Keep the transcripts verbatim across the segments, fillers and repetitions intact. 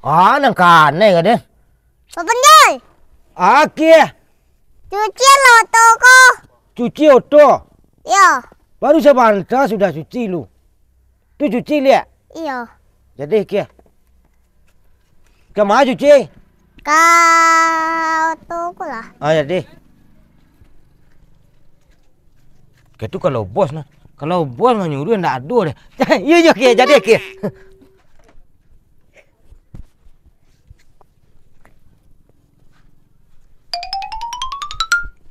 Ah, nan kanai ka den. Bapanjul. Akia. Cuci lah oto ko. Cuci oto? Iyo. Baru sabanta sudah cuci lu. Tu cuci liak? Iyo. Jadi, Kia. Ka ma cuci? Ka oto ko lah. Ah, jadi. Kia tu kalau bos nah. Kalau bos manyuruah ndak ado deh. Iyo, iyo, Kia. Jadi, Kia.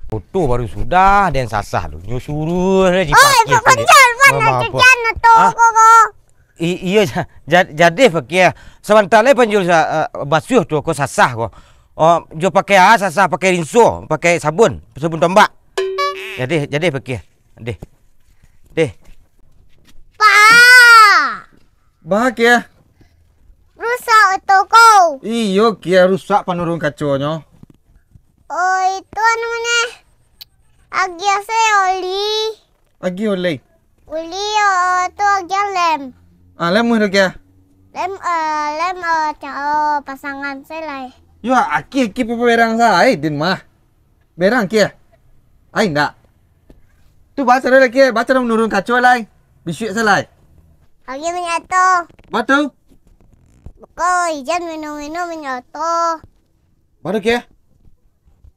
Oto baru sudah, den sasah lu. Nyo suruah lah. Oi, dipakai Pak Panjal, mana cucian oto ko, ko? I-, iyo, ja-, ja-, jadi pakai. Sabanta lai Panjul sa-, eh, basuah tu ko sasah ko. Oh, jo pakai a sasah, pakai rinso, pakai sabun, sabun tombak. Jadi, jadi pakai. Deh. Deh. Pa! Ba, Kia? Rusak oto ko. Iyo, Kia, rusak panurun kaconyo. Oh, itu anu neh. Agiah se oli. Agiah oli? Oli, oh, tu agiah lem. Ah, lem tu, Kia? Lem, eh, lem, eh, ca-, oh, pasangan se lai. Yo, aki, aki paparang sae, din mah. Berang, Kia? Ai, ndak. Tu baca dah, Kia. Baca dah manurun kaco lai. Bisuak se lai. Agiah minyak oto. Ba tu? Beko, ijan minum-minum minyak oto. Ba tu, Kia?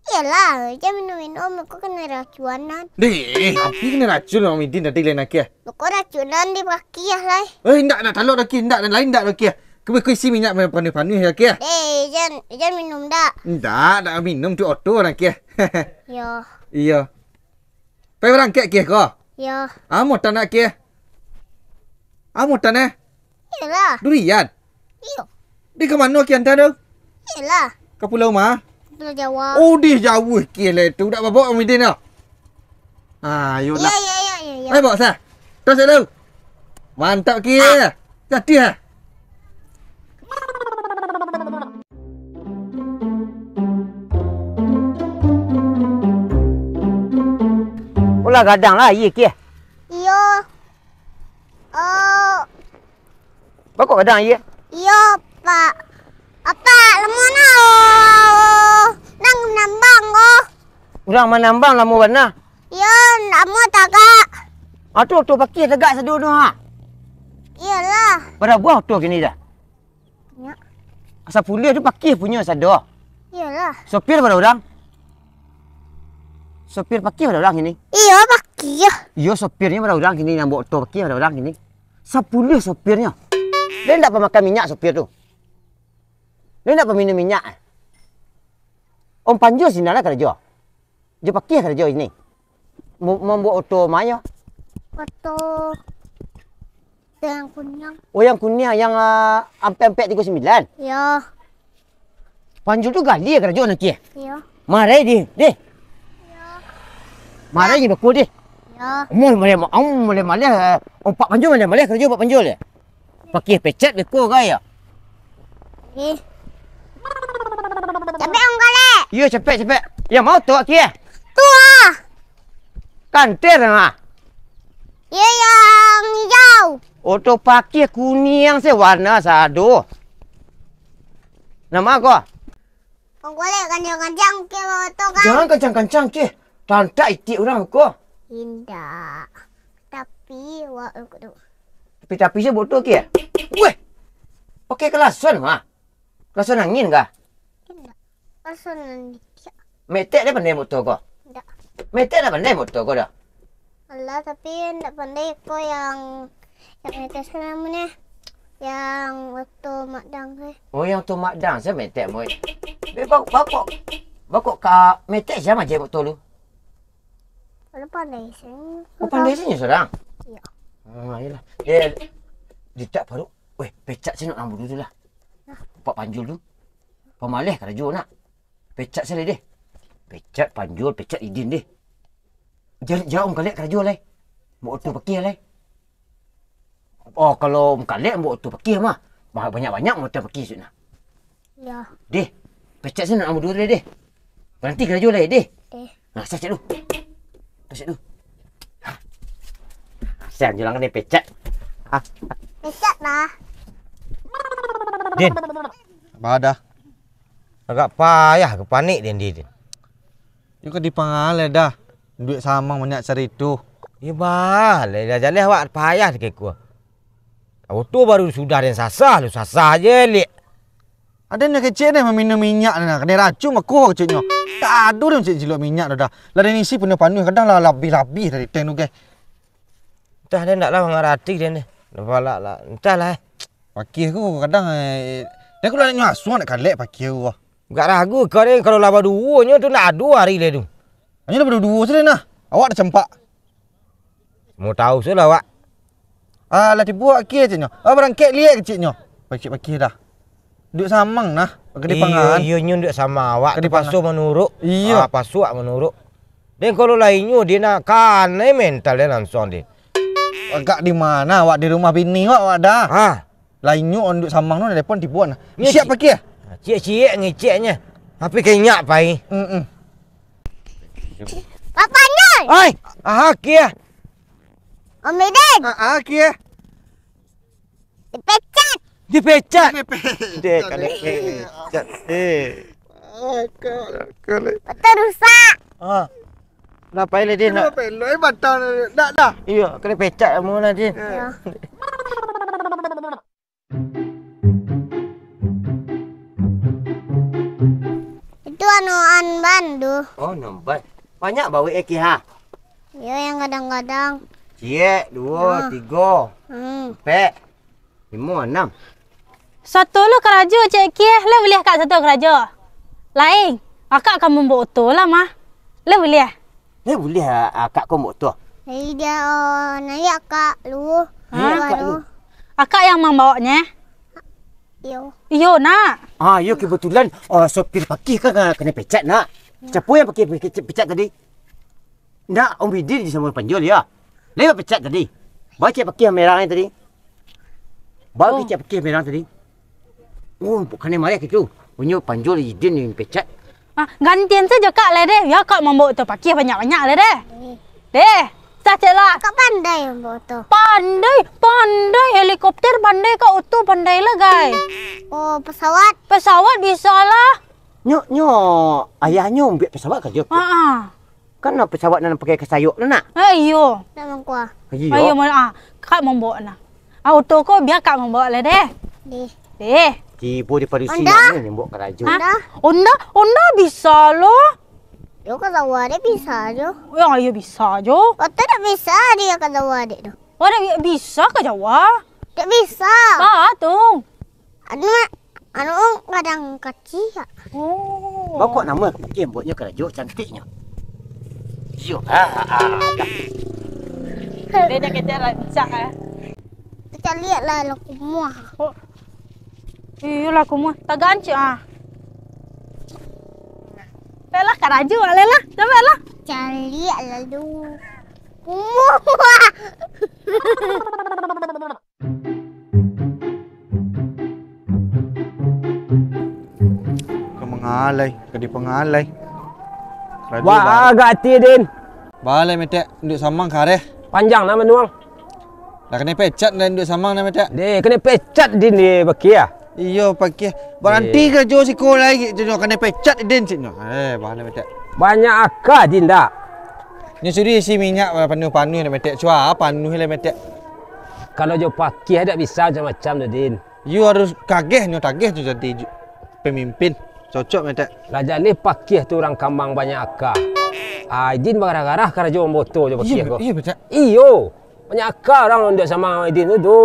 Iyolah, ijan minum-minum, beko kanai racuanan. Deh, api kanai racun, Om Idin tadi lain, Kia. Beko racuanan di pakiah lai. Eh, indak, indak, talok dah, Kia. Indak, lain indak dah, Kia. Kue, kue isi minyak panuah-panuah yo, Kia. Eh, jan, jan minum dak. Indak, dak minum tu oto nah, Kia. Yo. Iyo. Pai barangkek, Kia, ko? Yo. Amo tanak, Kia. Amo tanak. Iyolah. Durian. Iyo. Di ka mano, Kia, anta tu? Iyolah. Ka pulau ma? Pulau Jawa. Oh, di jauah, Kia, lai tu. Dak babok Om Idin tu. Ah, ayolah. Iya, iya, iya, iya, iya. Ayo, bawa sah. Terus dulu. Mantap, Kia. Jadi, ha? Ulah gadang lah, iya, Kia. Iyo. Oh, Bako gadang aia? Iyo, Pak. Apak, lamo na, oh. Nang manambang, oh. Urang manambang lamo bana? Iyo, lamo tagak. Ah, tu, tu, pakiah tagak sado tu, ha? Iyolah. Bara buah oto kini dah? Banyak. Sapuluah tu pakiah punyo sado? Iyolah. Sopir bara urang? Sopir pakiah bara urang kini? Iyo, pakiah. Iyo, sopirnyo bara urang kini, nan bawa oto pakiah bara urang kini. Sapuluah sopirnyo. Lai ndak pamakan minyak sopir tu? Lai ndak paminum minyak? Om Panjul sinan lah karajo. Jo pakiah karajo ini. Mo-, mambuek oto ma nyo? Oto yang kuniang. Oh, yang kuniang, yang, ah, ampek-ampek tigo sambilan? Iyo. Panjul tu gali karajo nan kieh? Iyo. Marai dih, dih. Iyo. Marai dih beko dih. Iyo. Amuah maleh, amuah maleh-maleh, eh, Pak Panjul maleh-maleh karajo Pak Panjul dih. Pakiah pecet beko gai yo. Ih. Capek, Om Kalek. Iyo, capek, capek. Yang ma tu, kieh? Tu ah. Kanter ah. Iyo, yang hijau. Oto pakiah kuniang se warna sado. Nan ma ko? Om Kalek, kancang-kancang kieh bawa oto kan? Jangan kancang-kancang kieh. Tarantak itiak urang ko. Indak. Tapi, wa-, tu. Tapi-tapi se bawa oto kieh. Weh. Pakai kalason mah. Kalason angin kah? Indak. Kalason angin. Metek dah pandai bawa oto ko? Indak. Metek dah pandai bawa oto ko dah? Alah, tapi ndak pandai ko yang, yang itu se namonyo, yang oto Mak Dang se. Oh, yang oto Mak Dang se metek, Boy. Be, ba-, bako, bako ka metek sia mah jai oto lu? Kalau pandai se. Oh, pandai se nyo surang? Iyo. Ah, iyolah. Eh, ditak paruik. Weh, pecak se nak nambah dulu lah. Pak Panjul tu. Pamaleh karajo nak. Pecak se lai deh. Pecak Panjul, pecak Idin deh. Jan, jan Om Kalek karajo lai. Bawa oto pakiah lai. Oh, kalau Om Kalek bawa oto pakiah mah, ba-, banyak-banyak bawa oto pakiah sudah nah. Yo. Deh, pecak se nak nambah dulu lai deh. Baranti karajo lai deh. Deh. Nah, siap, siap dulu. Siap dulu. Siap, jalan kan dia pecak. Ah. Pecak lah. Din. Ba dah. Agak payah ka panik den di. Yo ka dipangaleh dah. Duit samang banyak carito. Yo baleh dah, jaleh awak payah dikeko. Oto baru sudah den sasah, lu sasah je liak. Ado nan kecek deh maminum minyak tu nah, kanai racun bako keceknyo. Tak ado deh cek cilok minyak tu dah. Lah den isi panuah-panuah, kadang lah labih-labih dari tank tu, guys. Entah deh, ndak lah mangarati deh ni. Lah, lah, entahlah, eh. Pakiah ko kadang, eh, aku lah nyo asuah nak kalek pakiah ko. Gak ragu kau deh, kalau lah baduo nyo tu ndak ado hari leh tu. Anyo lah baduo-duo tu deh nah. Awak dah campak. Mau tahu sudah awak. Ah, lah tibo akia ceknyo. Ah, barangkek liek keceknyo. Pakiah-pakiah dah. Duit samang nah, ka dipangan. Iyo, iyo, nyo duit samang awak. Ka dipangan. Paso manuruk. Iyo. Ah, paso awak manuruk. Den kalau lah inyo, den nak kanai mental den langsuang den. Agak di mana awak, di rumah bini awak, awak dah? Ha. Lah inyo duit samang tu, telepon tibo nah. Nyo siap ciek, pakiah? Ciek-ciek ngeceknyo. Tapi kenyak pai. Mm-mm. Papa Nyai! Ai, ah, akia. Om Eden! Ah, akia. Dipecat. Dipecat. Dipecat. Dek, kali pecat. Eh. Betul rusak. Ah. Lah pai lah, Din, nak. Kenapa elok, eh, batang nak dah? Iyo, kena pecat kamu lah, Din. Ya. Itu anu an ban tu. Oh, namban. Banyak bawik eh, Ki, ha? Yo, yang kadang-kadang. Ciek, duo, tigo, hmm, ampek, limo, anam. Sato lo karajo, Cek Kieh. Lai buliah akak sato karajo? Lai, akak ka mambaok oto lah mah. Lai buliah? Lai buliah akak ko mambaok oto? Lai dia, oh, naiak akak lu. Naiak akak lu? Akak yang mambaoknyo? Iyo. Iyo, nak. Ah, iyo, kebetulan, ah, sopir pakiah kan, ah, kanai pecat, nak. Iyo. Siapo yang pakiah, pakiah pecat tadi? Ndak, Om Idin je samo Panjul, yo. Lai bapecat tadi. Baa kecek pakiah merah tadi. Baa kecek pakiah merah tadi. Oh, bukan yang marah gitu. Punyo Panjul, Idin yang pecat. Ah, gantian sajo, Kak, lai deh. Yo, Kak mambaok oto pakiah banyak-banyak lai deh. Deh, sah cek lah. Kak pandai mambaok oto. Pandai, pandai. Helikopter pandai, Kak, oto pandai lah, gai. Oh, pesawat? Pesawat bisa lah. Nyo, nyo, ayahnyo ambiak pesawat karajo. Ha ah. Kan pesawat nan pakai ka sayok tu, nak? Eh, iyo. Nak mangkuah. Iyo. Ayo, ma-, ah, Kak mambaok nah. Ah, oto ko bia Kak mambaok lah deh. Deh. Deh. Tibo di padusi Honda. Nak ni mambaok karajo. Ha? Honda. Honda, Honda bisa lo. Yo, ka sawah dek bisa jo. Yo, iyo bisa jo. Oto dak bisa dek ka sawah dek tu. Oh, dak bi-, bisa ka sawah? Dak bisa. Ba tu. Anu, anu kadang kacik. Oh. Baa kok namo pakiah mambaoknyo karajo cantiknyo. Iyo. Ah, ah, ah. Dia dah kata rancak, eh. Kita lihat lah, lah kumuah. Oh. Iyo lah kumuah. Tagak ancik ah. Lah, lah, karajo lah, lah. Coba lah. Caliak lalu. Kumuah. Ka mangalai, ka dipangalai. Wah, agak ati, Din. Balai, Metek, induak samang kareh. Panjang lah manuang. Lah kanai pecat lah induak samang nah, Metek. Deh, kanai pecat, Din, deh, pakiah. Iyo, pakiah. Baranti karajo siko lai, caknyo kanai pecat, Din, caknyo. Eh, balai, Metek. Banyak aka, Din, dak? Nyo suruah isi minyak panuah-panuah lai, Metek. Cua panuah lai, Metek. Kalau jo pakiah dak bisa macam-macam tu, Din. Yo harus kageh nyo tageh tu jadi ju-, pemimpin. Cocok, Metek. Lah jaleh pakiah tu urang kamang banyak aka. Ah, Idin bagarah-garah karajo mambaok oto jo pakiah ko. Iyo, Metek. Iyo. Banyak aka urang induak samang Idin tu, tu.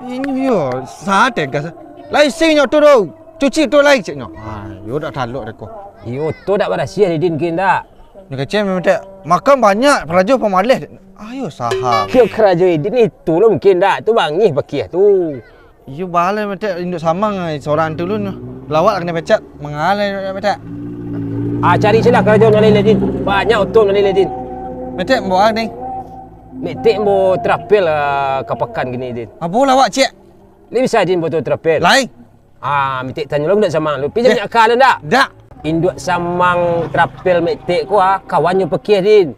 Inyo yo, sa tegas. Lai isi minyak oto tu. Cuci oto lai, caknyo. Ah, yo dak talok dek ko. Iyo, oto dak barasiah Idin kin dak. Nyo kecek, Metek. Makan banyak, karajo pamaleh. Ayo, saha. Kio karajo Idin itu lo mungkin dak. Tu bangih pakiah tu. Iyo, balai, Metek, induak samang, eh, sorang tu lun. Lawak lah kanai pecat, mangalai, Metek. Ah, cari se lah karajo nan lain, Din. Banyak oto nan lain, Din. Metek, mambaok a, Din? Metek mambaok travel, ah, ka pakan kini, Din. Apo lawak, ciek? Lai bisa, Din, mambaok oto travel? Lai. Ah, Metek tanyo lo induak samang lu. Pi banyak aka lu ndak? Dak. Induak samang travel Metek ko, ah, kawannyo pakiah, Din.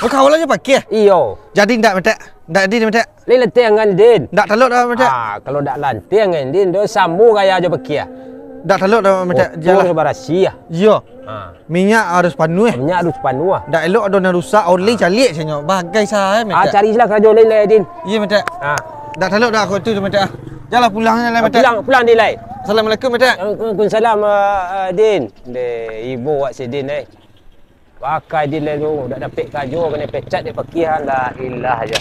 Oh, kawannyo pakiah? Iyo. Jadi ndak, Metek? Ndak jadi, Metek? Lai lanteh angan, Din. Ndak talok dah, Metek. Ah, kalau dak lanteh angan, Din, tu samo gaya jo pakiah. Dak talok dah, Metek. Motor Jalan. Harus barasiah. Iyo. Ha. Minyak harus panuah. Minyak harus panuah. Dak elok ado nan rusak, oli caliak sanyo. Bagai sae, Metek. Ah, cari lah karajo lain lah, Din. Iyo, Metek. Ha. Dak talok dah aku tu, Metek. Jalan pulang lah, Metek. Pulang, pulang, Din, lai. Assalamualaikum, Metek. Waalaikumsalam, ah, ah, Din. Deh, ibo wak si Din, eh. Pakai Din lai tu, dak dapek karajo, kanai pecat dek pakiah, la ilah aja.